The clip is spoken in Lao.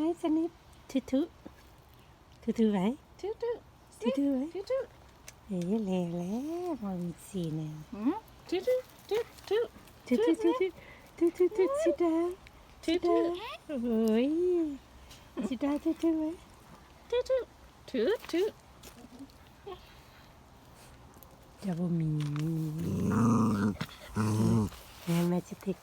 ໄປສະນິດ ທຸໆ ທຸໆໄວ້ Toot toot. ທຸໆໄວ້ Toot toot. ເອີ ແລ້ວໆ ບໍ່ມີສີແນວ Mm. Toot toot, toot toot. ທຸໆ ທຸທຸ ທຸທຸ ທຸທຸ ຊິດາ ຊິດາ Toot toot. ໂອ້ຍ ຊິດາ ທຸທຸໄວ້ Toot toot, toot toot. ຈະບໍ່ມີ ແມ່ ແມ່ຊິຕິກ